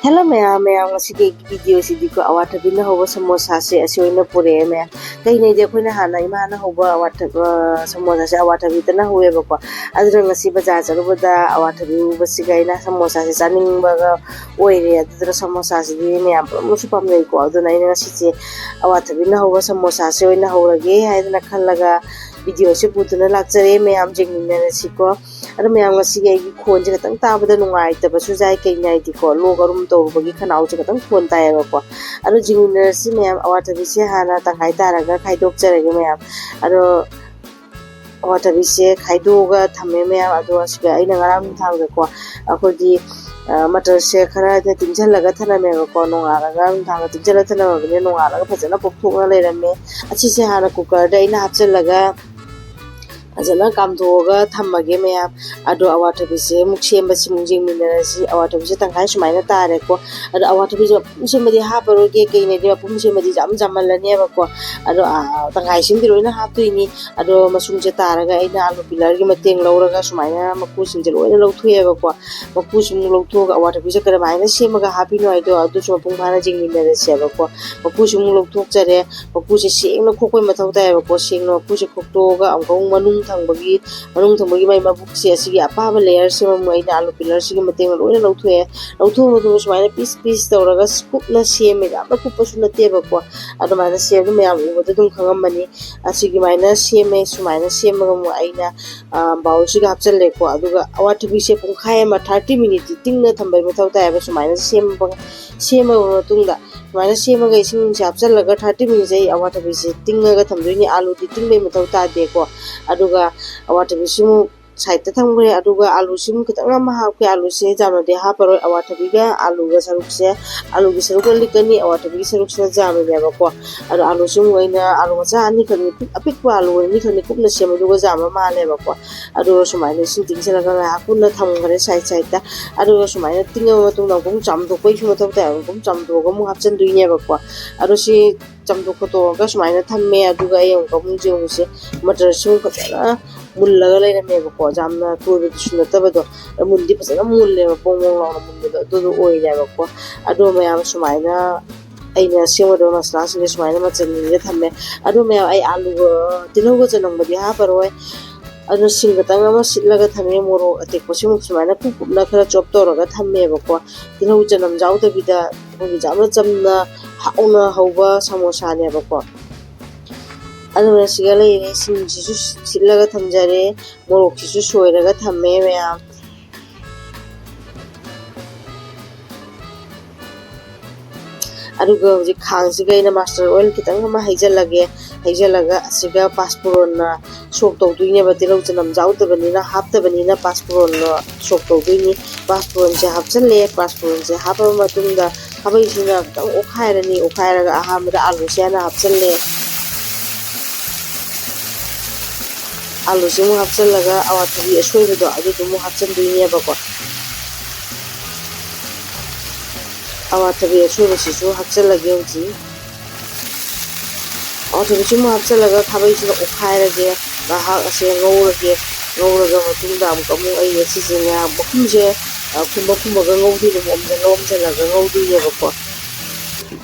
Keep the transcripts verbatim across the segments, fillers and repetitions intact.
Hello ꯃꯌꯥꯝ, ꯃꯌꯥꯝ ꯉꯁꯤꯒꯤ ꯑꯩꯒꯤ ꯚꯤꯗꯤꯑꯣꯁꯤꯗꯤꯀꯣ, ꯑꯋꯥꯊꯕꯤꯅ ꯍꯧꯕ ꯁꯃꯣꯁꯥꯁꯦ ꯑꯁꯤ ꯑꯣꯏꯅ ꯄꯨꯔꯛꯑꯦ ꯃꯌꯥꯝ꯫ ꯀꯩꯅꯩꯗꯤ ꯑꯩꯈꯣꯏꯅ ꯍꯥꯟꯅ ꯏꯃꯥꯅ ꯍꯧꯕ ꯑꯋꯥꯊꯕ, ꯁꯃꯣꯁꯥꯁꯦ ꯑꯋꯥꯊꯕꯤꯗꯅ ꯍꯧꯋꯦꯕꯀꯣ꯫ ꯑꯗꯨꯅ ꯉꯁꯤ ꯕꯖꯥꯔ ꯆꯠꯂꯨꯕꯗ ꯑꯋꯥꯊꯕꯤ ꯎꯕꯁꯤꯒ ꯑꯩꯅ ꯁꯃꯣꯁꯥꯁꯦ ꯆꯥꯅꯤꯡꯕꯒ ꯑꯣꯏꯔꯦ꯫ ꯑꯗꯨꯗꯨꯅ ꯁꯃꯣꯁꯥꯁꯤꯗꯤ ꯃꯌꯥꯝ ꯄꯨꯝꯅꯃꯛꯁꯨ ꯄꯥꯝꯅꯩꯀꯣ꯫ ꯑꯗꯨꯅ ꯑꯩꯅ ꯉꯁꯤꯁꯦ ꯑꯋꯥꯊꯕꯤꯅ ꯍꯧꯕ ꯁꯃꯣꯁꯥꯁꯦ ꯑꯣꯏꯅ ꯍꯧꯔꯒꯦ ꯍꯥꯏꯗꯅ ꯈꯜꯂꯒ ꯚꯤꯗꯤꯑꯣꯁꯦ ꯄꯨꯗꯨꯅ ꯂꯥꯛꯆꯔꯦ꯫ ꯃꯌꯥꯝ ꯌꯦꯡꯃꯤꯟꯅꯔꯁꯤꯀꯣ꯫ ꯑꯗꯣ ꯃꯌꯥꯝ, ꯉꯁꯤꯒꯤ ꯑꯩꯒꯤ ꯈꯣꯟꯁꯦ ꯈꯤꯇꯪ ꯇꯥꯕꯗ ꯅꯨꯡꯉꯥꯏꯇꯕꯁꯨ ꯌꯥꯏ꯫ ꯀꯩꯅꯣ ꯍꯥꯏꯗꯤꯀꯣ, ꯂꯣꯛ ꯑꯔꯨꯝ ꯇꯧꯔꯨꯕꯒꯤ ꯈꯅꯥꯎꯁꯦ ꯈꯤꯇꯪ ꯈꯣꯟ ꯇꯥꯏꯌꯦꯕꯀꯣ꯫ ꯑꯗꯣ ꯌꯦꯡꯃꯤꯟꯅꯔꯁꯤ ꯃꯌꯥꯝ꯫ ꯑꯋꯥꯊꯕꯤꯁꯦ ꯍꯥꯟꯅ ꯇꯪꯈꯥꯏ ꯇꯥꯔꯒ ꯈꯥꯏꯗꯣꯛꯆꯔꯒꯦ ꯃꯌꯥꯝ꯫ ꯑꯗꯣ ꯑꯋꯥꯊꯕꯤꯁꯦ ꯈꯥꯏꯗꯣꯛꯑꯒ ꯊꯝꯃꯦ ꯃꯌꯥꯝ꯫ ꯑꯗꯣ ꯑꯁꯤꯗ ꯑꯩꯅ ꯉꯔꯥꯡ ꯅꯨꯡꯗꯥꯡꯗꯀꯣ, ꯑꯩꯈꯣꯏꯒꯤ, ꯑ, ꯃꯇꯔꯁꯦ ꯈꯔ ꯇꯤꯡꯁꯤꯜꯂꯒ ꯊꯝꯂꯝꯃꯦꯕꯀꯣ꯫ ꯅꯣꯡꯉꯥꯜꯂꯒ, ꯅꯨꯡꯗꯥꯡꯗ ꯇꯤꯡꯁꯤꯜꯂꯒ ꯊꯝꯂꯝꯃꯕꯅꯤꯅ ꯅꯣꯡꯉꯥꯜꯂꯒ ꯐꯖꯅ ꯄꯣꯞꯊꯣꯛꯅ ꯂꯩꯔꯝꯃꯦ꯫ ꯑꯁꯤꯁꯦ ꯍꯥꯟꯅ ꯀꯨꯀꯔꯗ ꯑꯩꯅ ꯍꯥꯞꯆꯤꯜꯂꯒ ꯐꯖꯅ ꯀꯥꯝꯊꯣꯛꯑꯒ ꯊꯝꯃꯒꯦ ꯃꯌꯥꯝ꯫ ꯑꯗꯣ ꯑꯋꯥꯊꯕꯤꯁꯦ ꯑꯃꯨꯛ ꯁꯦꯝꯕꯁꯤ ꯑꯃꯨꯛ ꯌꯦꯡꯃꯤꯟꯅꯔꯁꯤ꯫ ꯑꯋꯥꯊꯕꯤꯁꯦ ꯇꯪꯈꯥꯏ ꯁꯨꯃꯥꯏꯅ ꯇꯥꯔꯦꯀꯣ꯫ ꯑꯗꯣ ꯑꯋꯥꯊꯕꯤꯁꯦ ꯃꯄꯨꯝ ꯁꯦꯝꯕꯗꯤ ꯍꯥꯞꯄꯔꯣꯏꯒꯦ, ꯀꯩꯅꯗꯤ ꯃꯄꯨꯝ ꯁꯦꯝꯕꯗꯤ ꯌꯥꯝ ꯌꯥꯝꯃꯜꯂꯅꯦꯕꯀꯣ꯫ ꯑꯗꯣ, ꯑ, ꯇꯪꯈꯥꯏ ꯁꯦꯝꯗꯤ ꯂꯣꯏꯅ ꯍꯥꯞꯇꯣꯏꯅꯤ꯫ ꯑꯗꯣ ꯃꯁꯨꯡꯁꯦ ꯇꯥꯔꯒ ꯑꯩꯅ ꯑꯥꯂꯨ ꯄꯤꯂꯔꯒꯤ ꯃꯇꯦꯡ ꯂꯧꯔꯒ ꯁꯨꯃꯥꯏꯅ ꯃꯀꯨꯁꯤꯡꯁꯦ ꯂꯣꯏꯅ ꯂꯧꯊꯣꯛꯑꯦꯕꯀꯣ꯫ ꯃꯀꯨꯁꯤꯃꯨꯛ ꯂꯧꯊꯣꯛꯑꯒ ꯑꯋꯥꯊꯕꯤꯁꯦ ꯀꯔꯝꯍꯥꯏꯅ ꯁꯦꯝꯃꯒ ꯍꯥꯞꯄꯤꯅꯣ ꯍꯥꯏꯗꯣ ꯑꯗꯨꯁꯨ ꯃꯄꯨꯡ ꯐꯥꯅ ꯌꯦꯡꯃꯤꯟꯅꯔꯁꯦꯕꯀꯣ꯫ ꯃꯀꯨꯁꯤꯃꯨꯛ ꯂꯧꯊꯣꯛꯆꯔꯦ꯫ ꯃꯀꯨꯁꯦ ꯁꯦꯡꯅ ꯈꯣꯛꯄꯩ ꯃꯊꯧ ꯇꯥꯏꯌꯦꯕꯀꯣ꯫ ꯁꯦꯡꯅ ꯃꯀꯨꯁꯦ ꯈꯣꯛꯇꯣꯛꯑꯒ ꯑꯃꯨꯛꯀ ꯑꯃꯨꯛ ꯃꯅꯨꯡ ꯊꯪꯕꯒꯤ, ꯃꯅꯨꯡ ꯊꯪꯕꯒꯤ ꯃꯥꯏ ꯃꯕꯨꯛꯁꯦ, ꯑꯁꯤꯒꯤ ꯑꯄꯥꯕ ꯂꯦꯌꯔꯁꯤꯃ ꯑꯃꯨꯛ ꯑꯩꯅ ꯑꯥꯂꯨ ꯄꯤꯂꯔꯁꯤꯒꯤ ꯃꯇꯦꯡꯅ ꯂꯣꯏꯅ ꯂꯧꯊꯣꯛꯑꯦ꯫ ꯂꯧꯊꯣꯛꯑ ꯃꯇꯨꯡꯗ ꯁꯨꯃꯥꯏꯅ ꯄꯤꯁ ꯄꯤꯁ ꯇꯧꯔꯒ ꯀꯨꯞꯅ ꯁꯦꯝꯃꯦ꯫ ꯌꯥꯝꯅ ꯀꯨꯞꯄꯁꯨ ꯅꯠꯇꯦꯕꯀꯣ꯫ ꯑꯗꯨꯃꯥꯏꯅ ꯁꯦꯝꯃꯦ꯫ ꯃꯌꯥꯝ ꯎꯕꯗ ꯑꯗꯨꯝ ꯈꯪꯉꯝꯃꯅꯤ꯫ ꯑꯁꯤꯒꯤꯃꯥꯏꯅ ꯁꯦꯝꯃꯦ꯫ ꯁꯨꯃꯥꯏꯅ ꯁꯦꯝꯃꯒ ꯑꯃꯨꯛ ꯑꯩꯅ, ꯑ, ꯕꯥꯎꯜꯁꯤꯒ ꯍꯥꯞꯆꯜꯂꯦꯀꯣ꯫ ꯑꯗꯨꯒ ꯑꯋꯥꯊꯕꯤꯁꯦ ꯄꯨꯡꯈꯥꯏ ꯑꯃ, ꯊꯥꯔꯇꯤ ꯃꯤꯅꯤꯠꯇꯤ ꯇꯤꯡꯅ ꯊꯝꯕꯩ ꯃꯊꯧ ꯇꯥꯏꯌꯦꯕ꯫ ꯁꯨꯃꯥꯏꯅ ꯁꯦꯝꯕ, ꯁꯦꯝꯃꯕ ꯃꯇꯨꯡꯗ ꯁꯨꯃꯥꯏꯅ ꯁꯦꯝꯃꯒ ꯏꯁꯤꯡꯁꯦ ꯍꯥꯞꯆꯜꯂꯒ ꯊꯥꯔꯇꯤ ꯃꯤꯅꯤꯠꯁꯦ ꯑꯩ ꯑꯋꯥꯊꯕꯤꯁꯦ ꯇꯤꯡꯉꯒ ꯊꯝꯗꯣꯏꯅꯤ꯫ ꯑꯥꯂꯨꯗꯤ ꯇꯤꯡꯕꯩ ꯃꯊꯧ ꯇꯥꯗꯦꯀꯣ꯫ ꯑꯗꯨꯒ ꯑꯋꯥꯊꯕꯤꯁꯤꯃꯨꯛ ꯁꯥꯏꯠꯇ ꯊꯝꯈ꯭ꯔꯦ꯫ ꯑꯗꯨꯒ ꯑꯥꯂꯨꯁꯤꯃꯨꯛ ꯈꯤꯇꯪ ꯑꯃ ꯍꯥꯞꯀꯦ꯫ ꯑꯥꯂꯨꯁꯦ ꯌꯥꯝꯅꯗꯤ ꯍꯥꯞꯄꯔꯣꯏ꯫ ꯑꯋꯥꯊꯕꯤꯒ ꯑꯥꯂꯨꯒ ꯁꯔꯨꯛꯁꯦ, ꯑꯥꯂꯨꯒꯤ ꯁꯔꯨꯛꯅ ꯂꯤꯛꯀꯅꯤ, ꯑꯋꯥꯊꯕꯤꯒꯤ ꯁꯔꯨꯛꯁꯤꯅ ꯌꯥꯝꯃꯦꯕꯀꯣ꯫ ꯑꯗꯣ ꯑꯥꯂꯨꯁꯤꯃꯨꯛ ꯑꯩꯅ ꯑꯥꯂꯨ ꯃꯆꯥ ꯑꯅꯤꯈꯛꯅꯤ, ꯑꯄꯤꯛꯄ ꯑꯥꯂꯨ ꯑꯅꯤꯈꯛꯅꯤ ꯀꯨꯞꯅ ꯁꯦꯝꯕꯗꯨꯒ ꯌꯥꯝꯕ ꯃꯥꯜꯂꯦꯕꯀꯣ꯫ ꯑꯗꯨꯒ ꯁꯨꯃꯥꯏꯅ ꯏꯁꯤꯡ ꯇꯤꯡꯁꯤꯜꯂꯒ ꯉꯥꯏꯍꯥꯛ ꯀꯨꯟꯅ ꯊꯝꯈ꯭ꯔꯦ ꯁꯥꯏꯠ ꯁꯥꯏꯠꯇ꯫ ꯑꯗꯨꯒ ꯁꯨꯃꯥꯏꯅ ꯇꯤꯡꯉꯕ ꯃꯇꯨꯡꯗ ꯑꯃꯨꯛ ꯆꯥꯝꯊꯣꯛꯄꯒꯤꯁꯨ ꯃꯊꯧ ꯇꯥꯏ꯫ ꯑꯃꯨꯛ ꯆꯥꯝꯊꯣꯛꯑꯒ ꯑꯃꯨꯛ ꯍꯥꯞꯆꯤꯟꯗꯣꯏꯅꯦꯕꯀꯣ꯫ ꯑꯗꯣ ꯁꯤ ꯆꯥꯝꯊꯣꯛ ꯈꯣꯠꯇꯣꯛꯑꯒ ꯁꯨꯃꯥꯏꯅ ꯊꯝꯃꯦ꯫ ꯑꯗꯨꯒ ꯑꯩ ꯑꯃꯨꯛꯀ ꯑꯃꯨꯛ ꯌꯦꯡꯉꯨꯁꯦ꯫ ꯃꯇꯔꯁꯨ ꯐꯖꯅ ꯃꯨꯜꯂꯒ ꯂꯩꯔꯝꯃꯦꯕꯀꯣ, ꯌꯥꯝꯅ ꯇꯣꯏꯕꯗꯨꯁꯨ ꯅꯠꯇꯕꯗꯣ, ꯃꯨꯟꯗꯤ ꯐꯖꯅ ꯃꯨꯜꯂꯦꯕ, ꯕꯣꯡ ꯕꯣꯡ ꯂꯥꯎꯅ ꯃꯨꯟꯕꯗꯣ ꯑꯗꯨꯗꯣ ꯑꯣꯏꯔꯦꯕꯀꯣ꯫ ꯑꯗꯣ ꯃꯌꯥꯝ ꯁꯨꯃꯥꯏꯅ ꯑꯩꯅ ꯁꯦꯝꯒꯗꯕ ꯃꯁꯂꯥꯁꯤꯡꯁꯦ ꯁꯨꯃꯥꯏꯅ ꯃꯆꯜꯁꯤꯡꯁꯦ ꯊꯝꯃꯦ꯫ ꯑꯗꯣ ꯃꯌꯥꯝ ꯑꯩ ꯑꯥꯂꯨꯒ ꯇꯤꯜꯍꯧꯒ ꯆꯅꯝꯒꯗꯤ ꯍꯥꯞꯄꯔꯣꯏ꯫ ꯑꯗꯣ ꯁꯤꯡ ꯈꯛꯇꯪ ꯑꯃ ꯁꯤꯠꯂꯒ ꯊꯝꯃꯦ, ꯃꯣꯔꯣꯛ ꯑꯇꯦꯛꯄꯁꯤꯃꯨꯛ ꯁꯨꯃꯥꯏꯅ ꯀꯨꯞ ꯀꯨꯞꯅ ꯈꯔ ꯆꯣꯞ ꯇꯧꯔꯒ ꯊꯝꯃꯦꯕꯀꯣ꯫ ꯇꯤꯜꯍꯧ ꯆꯅꯝ ꯌꯥꯎꯗꯕꯤꯗ ꯑꯩꯈꯣꯏꯒꯤ ꯌꯥꯝꯅ ꯆꯝꯅ ꯍꯥꯎꯅ ꯍꯧꯕ ꯁꯃꯣꯁꯥꯅꯦꯕꯀꯣ꯫ ꯑꯗꯨꯅ ꯁꯤꯒ ꯂꯩꯔꯦ, ꯁꯤꯡꯁꯤꯁꯨ ꯁꯤꯠꯂꯒ ꯊꯝꯖꯔꯦ, ꯃꯣꯔꯣꯛꯁꯤꯁꯨ ꯁꯣꯏꯔꯒ ꯊꯝꯃꯦ ꯃꯌꯥꯝ꯫ ꯑꯗꯨꯒ ꯍꯧꯖꯤꯛ ꯈꯥꯡꯁꯤꯒ ꯑꯩꯅ mustard oil ꯈꯤꯇꯪ ꯑꯃ ꯍꯩꯖꯤꯜꯂꯒꯦ꯫ ꯍꯩꯖꯤꯜꯂꯒ ꯑꯁꯤꯒ ꯄꯥꯁꯄꯨꯔꯣꯟꯅ ꯁꯣꯛ ꯇꯧꯗꯣꯏꯅꯦꯕ, ꯇꯤꯜꯍꯧ ꯆꯅꯝ ꯌꯥꯎꯗꯕꯅꯤꯅ, ꯍꯥꯞꯇꯕꯅꯤꯅ ꯄꯥꯁꯄꯨꯔꯣꯟꯅ ꯁꯣꯛ ꯇꯧꯗꯣꯏꯅꯤ꯫ ꯄꯥꯁꯄꯨꯔꯣꯟꯁꯦ ꯍꯥꯞꯆꯤꯜꯂꯦ꯫ ꯄꯥꯁꯄꯨꯔꯣꯟꯁꯦ ꯍꯥꯞꯄꯕ ꯃꯇꯨꯡꯗ ꯈꯥꯕꯩꯁꯤꯅ ꯈꯤꯇꯪ ꯑꯣꯠꯈꯥꯏꯔꯅꯤ꯫ ꯑꯣꯠꯈꯥꯏꯔꯒ ꯑꯍꯥꯟꯕꯗ ꯑꯥꯂꯨꯁꯦ ꯍꯥꯟꯅ ꯍꯥꯞꯆꯤꯜꯂꯦ꯫ ꯑꯥꯂꯨꯁꯤ ꯑꯃꯨꯛ ꯍꯥꯞꯆꯤꯜꯂꯒ ꯑꯋꯥꯊꯕꯤ ꯑꯁꯣꯏꯕꯗꯣ ꯑꯗꯨꯗꯣ ꯑꯃꯨꯛ ꯍꯥꯞꯆꯤꯟꯗꯣꯏꯅꯦꯕꯀꯣ꯫ ꯑꯋꯥꯊꯕꯤ ꯑꯁꯣꯏꯕꯁꯤꯁꯨ ꯍꯥꯞꯆꯤꯜꯂꯒꯦ ꯍꯧꯖꯤꯛ꯫ ꯑꯋꯥꯊꯕꯤꯁꯤ ꯑꯃꯨꯛ ꯍꯥꯞꯆꯤꯜꯂꯒ ꯈꯥꯕꯩꯁꯤꯅ ꯑꯣꯠꯈꯥꯏꯔꯒꯦ꯫ ꯉꯥꯏꯍꯥꯛ ꯑꯁꯦ ꯉꯧꯔꯒꯦ꯫ ꯉꯧꯔꯒ ꯃꯇꯨꯡꯗ ꯑꯃꯨꯛ, ꯑꯃꯨꯛ ꯑꯩ ꯑꯁꯤꯁꯦ ꯉꯥꯏꯍꯥꯛ ꯃꯈꯨꯝꯁꯦ, ꯑ, ꯈꯨꯝꯕ ꯈꯨꯝꯕꯒ ꯉꯧꯗꯣꯏꯅꯦꯕ, ꯑꯣꯝꯖꯜꯂ ꯑꯣꯝꯖꯜꯂꯒ ꯉꯧꯗꯣꯏꯅꯦꯕꯀꯣ꯫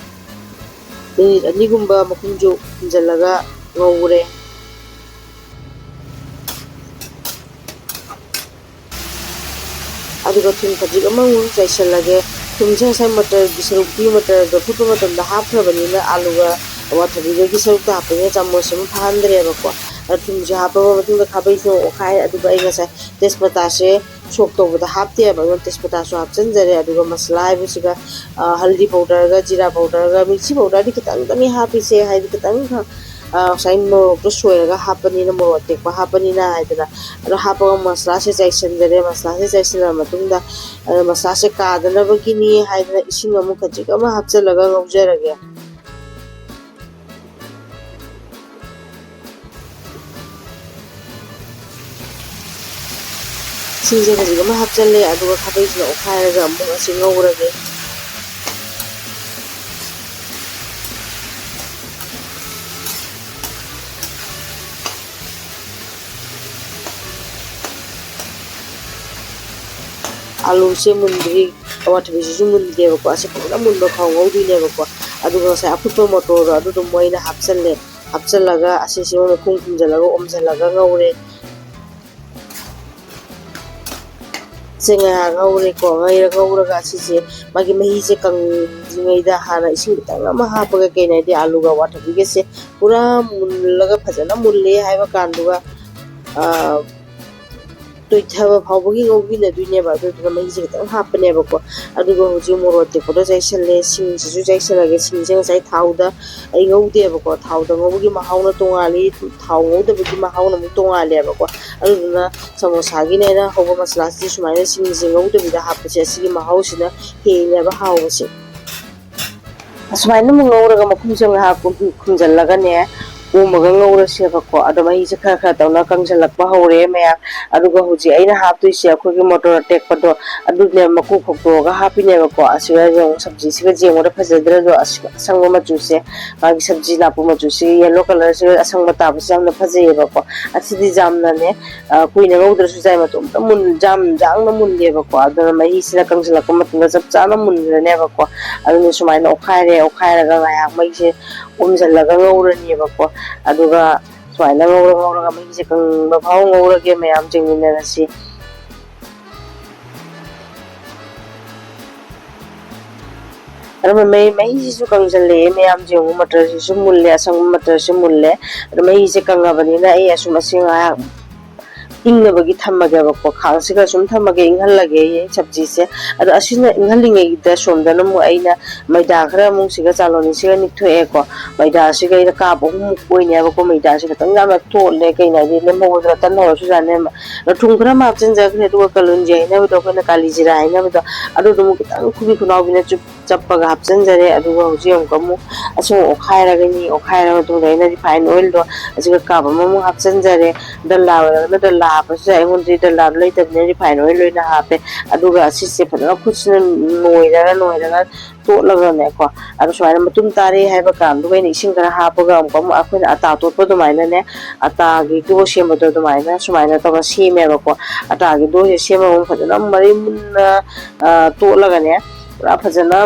ꯃꯤꯅꯤꯠ ꯑꯅꯤꯒꯨꯝꯕ ꯃꯈꯨꯝꯁꯨ ꯈꯨꯝꯖꯤꯜꯂꯒ ꯉꯧꯔꯦ꯫ ꯑꯗꯨꯒ ꯊꯨꯝ ꯈꯖꯤꯛ ꯑꯃꯃꯨꯛ ꯆꯥꯏꯁꯤꯜꯂꯒꯦ꯫ ꯊꯨꯝꯁꯦ ꯉꯁꯥꯏ ꯃꯇꯔꯒꯤ ꯁꯔꯨꯛꯇꯤ ꯃꯇꯔꯗꯣ ꯐꯨꯠꯄ ꯃꯇꯝꯗ ꯍꯥꯞꯈ꯭ꯔꯕꯅꯤꯅ ꯑꯥꯂꯨꯒ ꯑꯋꯥꯊꯕꯤꯒꯒꯤ ꯁꯔꯨꯛꯇ ꯍꯥꯞꯄꯅꯤꯅ ꯆꯥꯃꯁ ꯑꯃ ꯐꯥꯍꯟꯗ꯭ꯔꯦꯕꯀꯣ꯫ ꯑꯗ ꯊꯨꯝꯁꯦ ꯍꯥꯞꯄꯕ ꯃꯇꯨꯡꯗ ꯈꯥꯕꯩꯁꯤꯅ ꯑꯣꯠꯈꯥꯏ꯫ ꯑꯗꯨꯒ ꯑꯩ ꯉꯁꯥꯏ ꯇꯦꯖꯄꯇꯥꯁꯦ ꯁꯣꯛ ꯇꯧꯕꯗ ꯍꯥꯞꯇꯦꯕ, ꯑꯗꯨꯅ ꯇꯦꯖꯄꯇꯥꯁꯨ ꯍꯥꯞꯆꯤꯟꯖꯔꯦ꯫ ꯑꯗꯨꯒ ꯃꯁꯂꯥ ꯍꯥꯏꯕꯁꯤꯒ, ꯑ, ꯍꯜꯗꯤ ꯄꯥꯎꯗꯔꯒ ꯖꯤꯔꯥ ꯄꯥꯎꯗꯔꯒ ꯃꯤꯔꯆꯤ ꯄꯥꯎꯗꯔꯗꯤ ꯈꯤꯇꯪꯗꯅꯤ ꯍꯥꯞꯄꯤꯁꯦ, ꯍꯥꯏꯗꯤ ꯈꯤꯇꯪ, ꯑ, ꯉꯁꯥꯏ ꯃꯣꯔꯣꯛꯇꯣ ꯁꯣꯏꯔꯒ ꯍꯥꯞꯄꯅꯤꯅ, ꯃꯣꯔꯣꯛ ꯑꯇꯦꯛꯄ ꯍꯥꯞꯄꯅꯤꯅ ꯍꯥꯏꯗꯅ꯫ ꯑꯗꯣ ꯍꯥꯞꯄꯒ ꯃꯁꯂꯥꯁꯦ ꯆꯥꯏꯁꯤꯟꯖꯔꯦ꯫ ꯃꯁꯂꯥꯁꯦ ꯆꯥꯏꯁꯤꯜꯂꯕ ꯃꯇꯨꯡꯗ, ꯑ, ꯃꯁꯂꯥꯁꯦ ꯀꯥꯗꯅꯕꯒꯤꯅꯤ ꯍꯥꯏꯗꯅ ꯏꯁꯤꯡ ꯑꯃꯨꯛ ꯈꯖꯤꯛ ꯑꯃ ꯍꯥꯞꯆꯤꯜꯂꯒ ꯉꯧꯖꯔꯒꯦ꯫ ꯏꯁꯤꯡꯁꯦ ꯈꯖꯤꯛ ꯑꯃ ꯍꯥꯞꯆꯜꯂꯦ, ꯑꯗꯨꯒ ꯈꯥꯕꯩꯁꯤꯅ ꯑꯣꯠꯈꯥꯏꯔꯒ ꯑꯃꯨꯛ ꯑꯁꯤ ꯉꯧꯔꯒꯦ꯫ ꯑꯥꯂꯨꯁꯦ ꯃꯨꯟꯗ꯭ꯔꯤ, ꯑꯋꯥꯊꯕꯤꯁꯤꯁꯨ ꯃꯨꯟꯗꯦꯕꯀꯣ꯫ ꯑꯁꯤ ꯐꯖꯅ ꯃꯨꯟꯕ ꯐꯥꯎ ꯉꯧꯗꯣꯏꯅꯦꯕꯀꯣ꯫ ꯑꯗꯨꯒ ꯉꯁꯥꯏ ꯑꯐꯨꯠꯄ ꯃꯣꯇꯣꯔꯗꯣ ꯑꯗꯨꯗꯣ ꯃꯣꯏꯅ ꯍꯥꯞꯆꯜꯂꯦ꯫ ꯍꯥꯞꯆꯜꯂꯒ ꯑꯁꯤꯁꯤꯃ ꯃꯈꯨꯝ ꯈꯨꯝꯖꯤꯜꯂꯒ ꯑꯣꯝꯁꯤꯜꯂꯒ ꯉꯧꯔꯦ꯫ ꯁꯦ ꯉꯥꯏꯍꯥꯛ ꯉꯧꯔꯦꯀꯣ꯫ ꯉꯩꯔ-, ꯉꯧꯔꯒ ꯑꯁꯤꯁꯦ ꯃꯥꯒꯤ ꯃꯍꯤꯁꯦ ꯀꯪꯗ꯭ꯔꯤꯉꯩꯗ ꯍꯥꯟꯅ ꯏꯁꯤꯡ ꯈꯤꯇꯪ ꯑꯃ ꯍꯥꯞꯄꯒ, ꯀꯩꯅꯣ ꯍꯥꯏꯗꯤ ꯑꯥꯂꯨꯒ ꯑꯋꯥꯊꯕꯤꯒꯁꯦ ꯄꯨꯔꯥ ꯃꯨꯜꯂꯒ ꯐꯖꯅ ꯃꯨꯜꯂꯦ ꯍꯥꯏꯕ ꯀꯥꯟꯗꯨꯒ, ꯑ, ꯇꯣꯏꯊꯕ ꯐꯥꯎꯕꯒꯤ ꯉꯧꯕꯤꯅꯗꯣꯏꯅꯦꯕ꯫ ꯑꯗꯨꯗꯨꯅ ꯃꯍꯤꯁꯦ ꯈꯤꯇꯪ ꯍꯥꯞꯄꯅꯦꯕꯀꯣ꯫ ꯑꯗꯨꯒ ꯍꯧꯖꯤꯛ ꯃꯣꯔꯣꯛ ꯑꯇꯦꯛꯄꯗꯣ ꯆꯥꯏꯁꯜꯂꯦ, ꯁꯤꯡꯁꯤꯁꯨ ꯆꯥꯏꯁꯜꯂꯒꯦ꯫ ꯁꯤꯡꯁꯦ ꯉꯁꯥꯏ ꯊꯥꯎꯗ ꯑꯩ ꯉꯧꯗꯦꯕꯀꯣ꯫ ꯊꯥꯎꯗ ꯉꯧꯕꯒꯤ ꯃꯍꯥꯎꯅ ꯇꯣꯉꯥꯜꯂꯤ, ꯊꯥꯎ ꯉꯧꯗꯕꯒꯤ ꯃꯍꯥꯎꯅ ꯑꯃꯨꯛ ꯇꯣꯉꯥꯜꯂꯦꯕꯀꯣ꯫ ꯑꯗꯨꯗꯨꯅ ꯁꯃꯣꯁꯥꯒꯤꯅꯦꯅ ꯍꯧꯕ ꯃꯁꯂꯥꯁꯤꯗꯤ ꯁꯨꯃꯥꯏꯅ ꯁꯤꯡꯁꯦ ꯉꯧꯗꯕꯤꯗ ꯍꯥꯞꯄꯁꯦ, ꯑꯁꯤꯒꯤ ꯃꯍꯥꯎꯁꯤꯅ ꯍꯦꯜꯂꯦꯕ ꯍꯥꯎꯕꯁꯦ꯫ ꯑꯁꯨꯃꯥꯏꯅ ꯑꯃꯨꯛ ꯉꯧꯔꯒ ꯃꯈꯨꯝꯁꯦ ꯉꯥꯏꯍꯥꯛ ꯈꯨꯝ-, ꯈꯨꯝꯖꯤꯜꯂꯒꯅꯦ, ꯑꯣꯝꯃꯒ ꯉꯧꯔꯁꯦꯕꯀꯣ꯫ ꯑꯗꯣ ꯃꯍꯤꯁꯦ ꯈꯔ ꯈꯔ ꯇꯧꯅ ꯀꯪꯁꯤꯜꯂꯛꯄ ꯍꯧꯔꯦ ꯃꯌꯥꯝ꯫ ꯑꯗꯨꯒ ꯍꯧꯖꯤꯛ ꯑꯩꯅ ꯍꯥꯞꯇꯣꯏꯁꯦ ꯑꯩꯈꯣꯏꯒꯤ ꯃꯣꯇꯣꯔ ꯑꯇꯦꯛꯄꯗꯣ, ꯑꯗꯨꯅꯦ ꯃꯀꯨ ꯈꯣꯛꯇꯣꯛꯑꯒ ꯍꯥꯞꯄꯤꯅꯦꯕꯀꯣ꯫ ꯑꯁꯤꯒ ꯌꯦꯡꯉꯨ, ꯁꯕꯖꯤꯁꯤꯒ ꯌꯦꯡꯕꯗ ꯐꯖꯗ꯭ꯔꯗꯣ? ꯑꯁ-, ꯑꯁꯪꯕ ꯃꯆꯨꯁꯦ, ꯃꯥꯒꯤ ꯁꯕꯖꯤ ꯅꯥꯄꯨ ꯃꯆꯨꯁꯤꯒ ꯌꯦꯂꯣ ꯀꯂꯔꯁꯤꯒ ꯑꯁꯪꯕ ꯇꯥꯕꯁꯦ ꯌꯥꯝꯅ ꯐꯖꯩꯌꯦꯕꯀꯣ꯫ ꯑꯁꯤꯗꯤ ꯌꯥꯝꯅꯅꯦ, ꯑ, ꯀꯨꯏꯅ ꯉꯧꯗ꯭ꯔꯁꯨ ꯌꯥꯏ, ꯃꯇꯣꯝꯇ ꯃꯨꯟ-, ꯌꯥꯝ ꯌꯥꯡꯅ ꯃꯨꯜꯂꯦꯕꯀꯣ꯫ ꯑꯗꯨꯅ ꯃꯍꯤꯁꯤꯅ ꯀꯪꯁꯤꯜꯂꯛꯄ ꯃꯇꯝꯗ ꯆꯞ ꯆꯥꯅ ꯃꯨꯟꯈ꯭ꯔꯅꯦꯕꯀꯣ꯫ ꯑꯗꯨꯅ ꯁꯨꯃꯥꯏꯅ ꯑꯣꯠꯈꯥꯏꯔꯦ, ꯑꯣꯠꯈꯥꯏꯔꯒ ꯉꯥꯏꯍꯥꯛ ꯃꯩꯁꯦ ꯎꯝꯁꯤꯜꯂꯒ ꯉꯧꯔꯅꯦꯕꯀꯣ꯫ ꯑꯗꯨꯒ ꯁꯨꯃꯥꯏꯅ ꯉꯧꯔ ꯉꯧꯔꯒ ꯃꯍꯤꯁꯦ ꯀꯪꯕ ꯐꯥꯎ ꯉꯧꯔꯒꯦ ꯃꯌꯥꯝ, ꯌꯦꯡꯃꯤꯟꯅꯔꯁꯤ꯫ ꯑꯗꯨꯒ ꯃꯩ-, ꯃꯍꯤꯁꯤꯁꯨ ꯀꯪꯁꯤꯜꯂꯛꯑꯦ ꯃꯌꯥꯝ, ꯌꯦꯡꯉꯨ, ꯃꯇꯔꯁꯤꯁꯨ ꯃꯨꯜꯂꯦ, ꯑꯁꯪꯕ ꯃꯇꯔꯁꯨ ꯃꯨꯜꯂꯦ꯫ ꯑꯗꯣ ꯃꯍꯤꯁꯦ ꯀꯪꯉꯕꯅꯤꯅ ꯑꯩ ꯑꯁꯨꯝ ꯑꯁꯤ ꯉꯥꯏꯍꯥꯛ ꯏꯪꯅꯕꯒꯤ ꯊꯝꯃꯒꯦꯕꯀꯣ꯫ ꯈꯥꯡꯁꯤꯒ ꯁꯨꯝ ꯊꯝꯃꯒꯦ, ꯏꯪꯍꯜꯂꯒꯦ ꯑꯩ ꯁꯕꯖꯤꯁꯦ꯫ ꯑꯗꯣ ꯑꯁꯤꯅ ꯏꯪꯍꯜꯂꯤꯉꯩꯗ ꯁꯣꯝꯗꯅ ꯑꯃꯨꯛ ꯑꯩꯅ ꯃꯩꯗꯥ ꯈꯔ ꯑꯃꯨꯛ ꯁꯤꯒ ꯆꯥꯂꯣꯅꯤꯁꯤꯒ ꯅꯤꯛꯊꯣꯛꯑꯦꯀꯣ꯫ ꯃꯩꯗꯥꯁꯤꯒ ꯑꯩꯅ ꯀꯥꯞ ꯑꯍꯨꯝꯃꯨꯛ ꯑꯣꯏꯅꯦꯕꯀꯣ꯫ ꯃꯩꯗꯥꯁꯤ ꯈꯤꯇꯪ ꯌꯥꯝꯅ ꯊꯣꯠꯂꯦ, ꯀꯩꯅꯣ ꯍꯥꯏꯗꯤ ꯂꯦꯝꯍꯧꯕꯗꯨꯅ ꯇꯟ ꯍꯧꯔꯁꯨ ꯌꯥꯅꯦꯕ꯫ ꯑꯗꯣ ꯊꯨꯝ ꯈꯔ ꯑꯃ ꯍꯥꯞꯆꯤꯟꯖꯈ꯭ꯔꯦ꯫ ꯑꯗꯨꯒ ꯀꯥꯂꯨꯟꯖꯤ ꯍꯥꯏꯅꯕꯗꯣ, ꯑꯩꯈꯣꯏꯅ ꯀꯥꯂꯤ ꯖꯤꯔꯥ ꯍꯥꯏꯅꯕꯗꯣ, ꯑꯗꯨꯗꯨ ꯑꯃꯨꯛ ꯈꯤꯇꯪ ꯈꯨꯕꯤ ꯈꯨꯅꯥꯎꯕꯤꯅ ꯆꯨꯞ-, ꯆꯞꯄꯒ ꯍꯥꯞꯆꯤꯟꯖꯔꯦ꯫ ꯑꯗꯨꯒ ꯍꯧꯖꯤꯛ ꯑꯃꯨꯛꯀ ꯑꯃꯨꯛ ꯑꯁꯤꯃꯨꯛ ꯑꯣꯠꯈꯥꯏꯔꯒꯅꯤ꯫ ꯑꯣꯠꯈꯥꯏꯔ ꯃꯇꯨꯡꯗ ꯑꯩꯅ ꯔꯤꯐꯥꯏꯟ ꯑꯣꯏꯜꯗꯣ ꯑꯁꯤꯒ ꯀꯥꯞ ꯑꯃꯃꯨꯛ ꯍꯥꯞꯆꯤꯟꯖꯔꯦ꯫ ꯗꯜꯂꯥ ꯑꯣꯏꯔꯒꯅ ꯗꯜꯂꯥ ꯍꯥꯞꯄꯁꯨ ꯌꯥꯏ꯫ ꯑꯩꯉꯣꯟꯗꯗꯤ ꯗꯜꯂꯥꯗꯣ ꯂꯩꯇꯕꯅꯤꯅ ꯔꯤꯐꯥꯏꯟ ꯑꯣꯏꯜ ꯑꯣꯏꯅ ꯍꯥꯞꯄꯦ꯫ ꯑꯗꯨꯒ ꯑꯁꯤꯁꯦ ꯐꯖꯅ ꯈꯨꯠꯁꯤꯅ ꯅꯣꯏꯔꯒ ꯅꯣꯏꯔꯒ ꯇꯣꯠꯂꯒꯅꯦꯀꯣ꯫ ꯑꯗꯣ ꯁꯨꯃꯥꯏꯅ ꯃꯇꯨꯝ ꯇꯥꯔꯦ ꯍꯥꯏꯕ ꯀꯥꯟꯗꯨꯒ ꯑꯩꯅ ꯏꯁꯤꯡ ꯈꯔ ꯍꯥꯞꯄꯒ ꯑꯃꯨꯛꯀ ꯑꯃꯨꯛ ꯑꯩꯈꯣꯏꯅ ꯑꯇꯥ ꯇꯣꯠꯄ ꯑꯗꯨꯃꯥꯏꯅꯅꯦ, ꯑꯇꯥꯒꯤ ꯗꯣ ꯁꯦꯝꯕꯗꯣ ꯑꯗꯨꯃꯥꯏꯅ ꯁꯨꯃꯥꯏꯅ ꯇꯧꯔꯒ ꯁꯦꯝꯃꯦꯕꯀꯣ꯫ ꯑꯇꯥꯒꯤ ꯗꯣꯁꯦ ꯁꯦꯝꯃꯒ ꯑꯃꯨꯛ ꯐꯖꯅ ꯃꯔꯤꯟ ꯃꯨꯟꯅ, ꯑ, ꯇꯣꯠꯂꯒꯅꯦ, ꯄꯨꯔꯥ ꯐꯖꯅ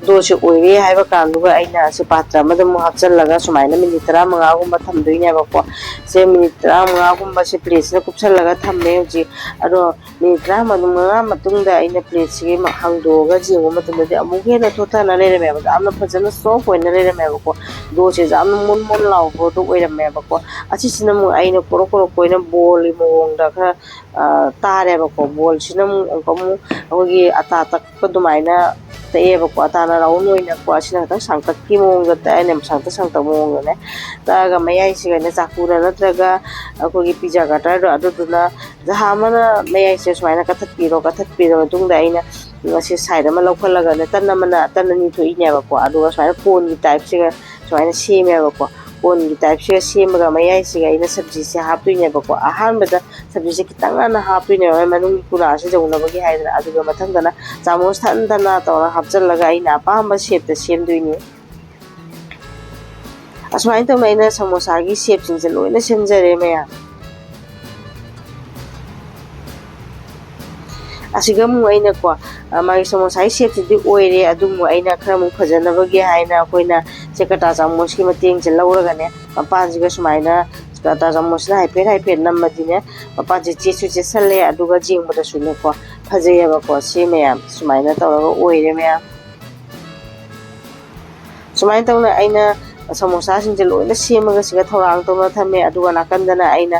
ꯗꯣꯁꯦ ꯑꯣꯏꯔꯦ ꯍꯥꯏꯕ ꯀꯥꯟꯗꯨꯒ ꯑꯩꯅ ꯑꯁꯤ ꯄꯥꯇ꯭ꯔ ꯑꯃꯗ ꯑꯃꯨꯛ ꯍꯥꯞꯆꯤꯜꯂꯒ ꯁꯨꯃꯥꯏꯅ ꯃꯤꯅꯤꯠ ꯇꯔꯥꯃꯉꯥꯒꯨꯝꯕ ꯊꯝꯗꯣꯏꯅꯦꯕꯀꯣ꯫ ꯁꯦ ꯃꯤꯅꯤꯠ ꯇꯔꯥꯃꯉꯥꯒꯨꯝꯕꯁꯦ ꯄ꯭ꯂꯦꯠꯁꯤꯗ ꯀꯨꯞꯁꯜꯂꯒ ꯊꯝꯃꯦ ꯍꯧꯖꯤꯛ꯫ ꯑꯗꯣ ꯃꯤꯅꯤꯠ ꯇꯔꯥꯃꯉꯥ ꯃꯇꯨꯡꯗ ꯑꯩꯅ ꯄ꯭ꯂꯦꯠꯁꯤꯒꯤ ꯃ-, ꯍꯥꯡꯗꯣꯛꯑꯒ ꯌꯦꯡꯕ ꯃꯇꯝꯗꯗꯤ ꯑꯃꯨꯛ ꯍꯦꯟꯅ ꯊꯣꯠꯊꯅ ꯂꯩꯔꯝꯃꯦꯕ꯫ ꯌꯥꯝꯅ ꯐꯖꯅ ꯁꯣꯐ ꯑꯣꯏꯅ ꯂꯩꯔꯝꯃꯦꯕꯀꯣ꯫ ꯗꯣꯁꯦ ꯌꯥꯝꯅ ꯃꯣꯟ ꯃꯣꯟ ꯂꯥꯎꯕꯗꯣ ꯑꯣꯏꯔꯝꯃꯦꯕꯀꯣ꯫ ꯑꯁꯤꯁꯤꯅ ꯑꯃꯨꯛ ꯑꯩꯅ ꯀꯣꯔꯣꯛ ꯀꯣꯔꯣꯛ ꯀꯣꯏꯅ ꯕꯣꯜꯒꯤ ꯃꯑꯣꯡꯗ ꯈꯔ, ꯑ, ꯇꯥꯔꯦꯕꯀꯣ꯫ ꯕꯣꯜꯁꯤꯅ ꯑꯃꯨꯛ ꯑꯃꯨꯛꯀ ꯑꯃꯨꯛ ꯑꯩꯈꯣꯏꯒꯤ ꯑꯇꯥ ꯇꯛꯄ ꯑꯗꯨꯃꯥꯏꯅ ꯇꯛꯑꯦꯕꯀꯣ꯫ ꯑꯇꯥꯅ ꯔꯥꯎꯟ ꯑꯣꯏꯅꯀꯣ꯫ ꯑꯁꯤꯅ ꯈꯤꯇꯪ ꯁꯥꯡꯇꯛꯀꯤ ꯃꯑꯣꯡꯗ ꯇꯛꯑꯅꯦꯕ, ꯁꯥꯡꯇꯛ ꯁꯥꯡꯇꯛ ꯃꯑꯣꯡꯗꯅꯦ꯫ ꯇꯛꯑꯒ ꯃꯌꯥꯏꯁꯤꯒꯅꯦ ꯆꯥꯀꯨꯅ ꯅꯠꯇ꯭ꯔꯒ ꯑꯩꯈꯣꯏꯒꯤ ꯄꯤꯖꯥ ꯀꯇꯔꯗꯣ ꯑꯗꯨꯗꯨꯅ ꯖꯍꯥ ꯑꯃꯅ ꯃꯌꯥꯏꯁꯦ ꯁꯨꯃꯥꯏꯅ ꯀꯠꯊꯠꯄꯤꯔꯣ꯫ ꯀꯠꯊꯠꯄꯤꯔ ꯃꯇꯨꯡꯗ ꯑꯩꯅ ꯉꯁꯤ ꯁꯥꯏꯠ ꯑꯃ ꯂꯧꯈꯠꯂꯒꯅꯦ, ꯇꯟ ꯑꯃꯅ ꯇꯟ ꯑꯅꯤ ꯊꯣꯛꯏꯅꯦꯕꯀꯣ꯫ ꯑꯗꯨꯒ ꯁꯨꯃꯥꯏꯅ ꯀꯣꯟꯒꯤ ꯇꯥꯏꯞꯁꯤꯒ ꯁꯨꯃꯥꯏꯅ ꯁꯦꯝꯃꯦꯕꯀꯣ꯫ ꯀꯣꯟꯒꯤ ꯇꯥꯏꯞꯁꯤꯒ ꯁꯦꯝꯃꯒ ꯃꯌꯥꯏꯁꯤꯒ ꯑꯩꯅ ꯁꯕꯖꯤꯁꯦ ꯍꯥꯞꯇꯣꯏꯅꯦꯕꯀꯣ꯫ ꯑꯍꯥꯟꯕꯗ ꯁꯕꯖꯤꯁꯦ ꯈꯤꯇꯪ ꯉꯟꯅ ꯍꯥꯞꯇꯣꯏꯅꯦꯕ, ꯃꯅꯨꯡꯒꯤ ꯀꯨꯂꯥꯁꯦ ꯌꯧꯅꯕꯒꯤ ꯍꯥꯏꯗꯅ꯫ ꯑꯗꯨꯒ ꯃꯊꯪꯗꯅ ꯆꯥꯃꯁ ꯊꯟ ꯊꯟꯅ ꯇꯧꯔꯒ ꯍꯥꯞꯆꯤꯜꯂꯒ ꯑꯩꯅ ꯑꯄꯥꯝꯕ ꯁꯦꯞꯇ ꯁꯦꯝꯗꯣꯏꯅꯦ꯫ ꯑꯁꯨꯃꯥꯏꯅ ꯇꯧꯅ ꯑꯩꯅ ꯁꯃꯣꯁꯥꯒꯤ ꯁꯦꯞꯁꯤꯡꯁꯦ ꯂꯣꯏꯅ ꯁꯦꯝꯖꯔꯦ ꯃꯌꯥꯝ꯫ ꯑꯁꯤꯒ ꯑꯃꯨꯛ ꯑꯩꯅꯀꯣ, ꯑ, ꯃꯥꯒꯤ ꯁꯃꯣꯁꯥꯒꯤ ꯁꯦꯞꯁꯤꯗꯤ ꯑꯣꯏꯔꯦ꯫ ꯑꯗꯨ ꯑꯃꯨꯛ ꯑꯩꯅ ꯈꯔ ꯑꯃꯨꯛ ꯐꯖꯅꯕꯒꯤ ꯍꯥꯏꯅ ꯑꯩꯈꯣꯏꯅ ꯁꯦ ꯀꯇꯥ ꯆꯥꯃꯁꯀꯤ ꯃꯇꯦꯡꯁꯦ ꯂꯧꯔꯒꯅꯦ, ꯃꯄꯥꯟꯁꯤꯒ ꯁꯨꯃꯥꯏꯅ ꯀꯇꯥ ꯆꯥꯃꯁꯅ ꯍꯥꯏꯐꯦꯠ ꯍꯥꯏꯐꯦꯠ ꯅꯝꯃꯗꯤꯅꯦ, ꯃꯄꯥꯟꯁꯦ ꯆꯦꯠꯁꯨ ꯆꯦꯠꯁꯜꯂꯦ, ꯑꯗꯨꯒ ꯌꯦꯡꯕꯗꯁꯨꯅꯦꯀꯣ ꯐꯖꯩꯌꯦꯕꯀꯣ꯫ ꯁꯤ ꯃꯌꯥꯝ ꯁꯨꯃꯥꯏꯅ ꯇꯧꯔꯒ ꯑꯣꯏꯔꯦ ꯃꯌꯥꯝ꯫ ꯁꯨꯃꯥꯏꯅ ꯇꯧꯅ ꯑꯩꯅ ꯁꯃꯣꯁꯥꯁꯤꯡꯁꯦ ꯂꯣꯏꯅ ꯁꯦꯝꯃꯒ ꯁꯤꯒ ꯊꯧꯔꯥꯡ ꯇꯧꯅ ꯊꯝꯃꯦ꯫ ꯑꯗꯨꯒ ꯅꯥꯀꯟꯗꯅ ꯑꯩꯅ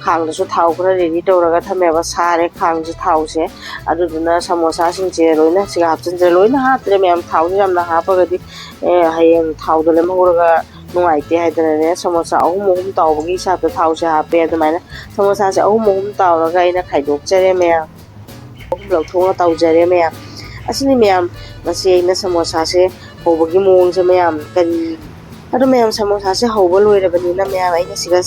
ꯈꯥꯡꯗꯁꯨ ꯊꯥꯎ ꯈꯔ ꯔꯦꯗꯤ ꯇꯧꯔꯒ ꯊꯝꯃꯦꯕ꯫ ꯁꯥꯔꯦ ꯈꯥꯡꯁꯦ, ꯊꯥꯎꯁꯦ꯫ ꯑꯗꯨꯗꯨꯅ ꯁꯃꯣꯁꯥꯁꯤꯡꯁꯦ ꯂꯣꯏꯅ ꯁꯤꯒ ꯍꯥꯞꯆꯤꯟꯖꯔꯦ꯫ ꯂꯣꯏꯅ ꯍꯥꯞꯇ꯭ꯔꯦ ꯃꯌꯥꯝ, ꯊꯥꯎꯁꯦ ꯌꯥꯝꯅ ꯍꯥꯞꯄꯒꯗꯤ, ꯑꯦ, ꯍꯌꯦꯡ ꯊꯥꯎꯗꯣ ꯂꯦꯝꯍꯧꯔꯒ ꯅꯨꯡꯉꯥꯏꯇꯦ ꯍꯥꯏꯗꯅꯅꯦ, ꯁꯃꯣꯁꯥ ꯑꯍꯨꯝ ꯑꯍꯨꯝ ꯇꯥꯎꯕꯒꯤ ꯍꯤꯁꯥꯞꯇ ꯊꯥꯎꯁꯦ ꯍꯥꯞꯄꯦ꯫ ꯑꯗꯨꯃꯥꯏꯅ ꯁꯃꯣꯁꯥꯁꯦ ꯑꯍꯨꯝ ꯑꯍꯨꯝ ꯇꯥꯎꯔꯒ ꯑꯩꯅ ꯈꯥꯏꯗꯣꯛꯆꯔꯦ ꯃꯌꯥꯝ꯫ ꯑꯍꯨꯝ ꯂꯧꯊꯣꯛꯑꯒ ꯇꯥꯎꯖꯔꯦ ꯃꯌꯥꯝ꯫ ꯑꯁꯤꯅꯤ ꯃꯌꯥꯝ, ꯉꯁꯤ ꯑꯩꯅ ꯁꯃꯣꯁꯥꯁꯦ ꯍꯧꯕꯒꯤ ꯃꯑꯣꯡꯁꯦ ꯃꯌꯥꯝ꯫ ꯀꯔꯤ, ꯑꯗꯣ ꯃꯌꯥꯝ, ꯁꯃꯣꯁꯥꯁꯦ ꯍꯧꯕ ꯂꯣꯏꯔꯕꯅꯤꯅ ꯃꯌꯥꯝ, ꯑꯩꯅ ꯁꯤꯒ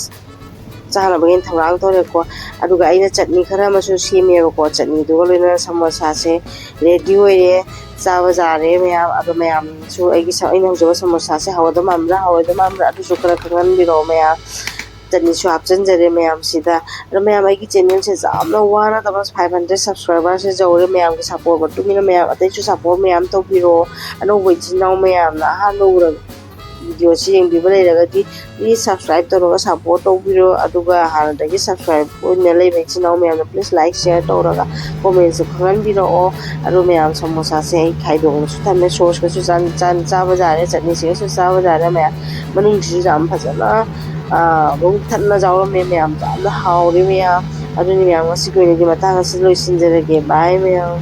ꯆꯥꯅꯕꯒꯤꯅ ꯊꯧꯔꯥꯡ ꯇꯧꯔꯦꯀꯣ꯫ ꯑꯗꯨꯒ ꯑꯩꯅ ꯆꯠꯅꯤ ꯈꯔ ꯑꯃꯁꯨ ꯁꯦꯝꯃꯦꯕꯀꯣ꯫ ꯆꯠꯅꯤꯗꯨꯒ ꯂꯣꯏꯅꯅ ꯁꯃꯣꯁꯥꯁꯦ ready ꯑꯣꯏꯔꯦ, ꯆꯥꯕ ꯌꯥꯔꯦ ꯃꯌꯥꯝ꯫ ꯑꯗꯣ ꯃꯌꯥꯝꯁꯨ ꯑꯩꯒꯤ ꯁ-, ꯑꯩꯅ ꯍꯧꯖꯕ ꯁꯃꯣꯁꯥꯁꯦ ꯍꯥꯎꯒꯗꯕ ꯃꯥꯟꯕ꯭ꯔꯥ, ꯍꯥꯎꯔꯣꯏꯗꯕ ꯃꯥꯟꯕ꯭ꯔꯥ, ꯑꯗꯨꯁꯨ ꯈꯔ ꯈꯪꯍꯟꯕꯤꯔꯛꯑꯣ ꯃꯌꯥꯝ꯫ ꯆꯠꯅꯤꯁꯨ ꯍꯥꯞꯆꯤꯟꯖꯔꯦ ꯃꯌꯥꯝꯁꯤꯗ꯫ ꯑꯗꯣ ꯃꯌꯥꯝ, ꯑꯩꯒꯤ channelꯁꯦ ꯌꯥꯝꯅ ꯋꯥꯅ ꯇꯧꯕ five hundred subscriberꯁꯦ ꯌꯧꯔꯦ꯫ ꯃꯌꯥꯝꯒꯤ support ꯃꯇꯨꯡ ꯏꯟꯅ ꯃꯌꯥꯝ ꯑꯇꯩꯁꯨ support ꯃꯌꯥꯝ ꯇꯧꯕꯤꯔꯣ꯫ ꯑꯅꯧꯕ ꯏꯆꯤꯟ ꯏꯅꯥꯎ ꯃꯌꯥꯝꯅ ꯑꯍꯥꯟꯕ ꯎꯔ-, videoꯁꯤ ꯌꯦꯡꯕꯤꯕ ꯂꯩꯔꯒꯗꯤ please subscribe ꯇꯧꯔꯒ support ꯇꯧꯕꯤꯔꯣ꯫ ꯑꯗꯨꯒ ꯍꯥꯟꯅꯗꯒꯤ subscribe ꯑꯣꯏꯅ ꯂꯩꯕ ꯏꯆꯤꯟ ꯏꯅꯥꯎ ꯃꯌꯥꯝꯅ please like, share ꯇꯧꯔꯒ commentꯁꯨ ꯈꯪꯍꯟꯕꯤꯔꯛꯑꯣ꯫ ꯑꯗꯣ ꯃꯌꯥꯝ, ꯁꯃꯣꯁꯥꯁꯦ ꯑꯩ ꯈꯥꯏꯗꯣꯛꯅꯁꯨ ꯊꯝꯃꯦ, sauceꯀꯁꯨ ꯆꯥꯟ-, ꯆꯥꯟ-, ꯆꯥꯕ ꯌꯥꯔꯦ, ꯆꯠꯅꯤꯁꯤꯒꯁꯨ ꯆꯥꯕ ꯌꯥꯔꯦ ꯃꯌꯥꯝ꯫ ꯃꯅꯨꯡꯁꯤꯁꯨ ꯌꯥꯝ ꯐꯖꯅ, ꯑꯥ, ꯃꯕꯨꯛ ꯊꯟꯅ ꯌꯥꯎꯔꯝꯃꯦ ꯃꯌꯥꯝ, ꯌꯥꯝꯅ ꯍꯥꯎꯔꯦ ꯃꯌꯥꯝ꯫ ꯑꯗꯨꯅꯤ ꯃꯌꯥꯝ, ꯉꯁꯤꯒꯤ ꯑꯣꯏꯅꯗꯤ ꯃꯇꯥꯡ ꯑꯁꯤꯗ ꯂꯣꯏꯁꯤꯟꯖꯔꯒꯦ꯫ Bye ꯃꯌꯥꯝ꯫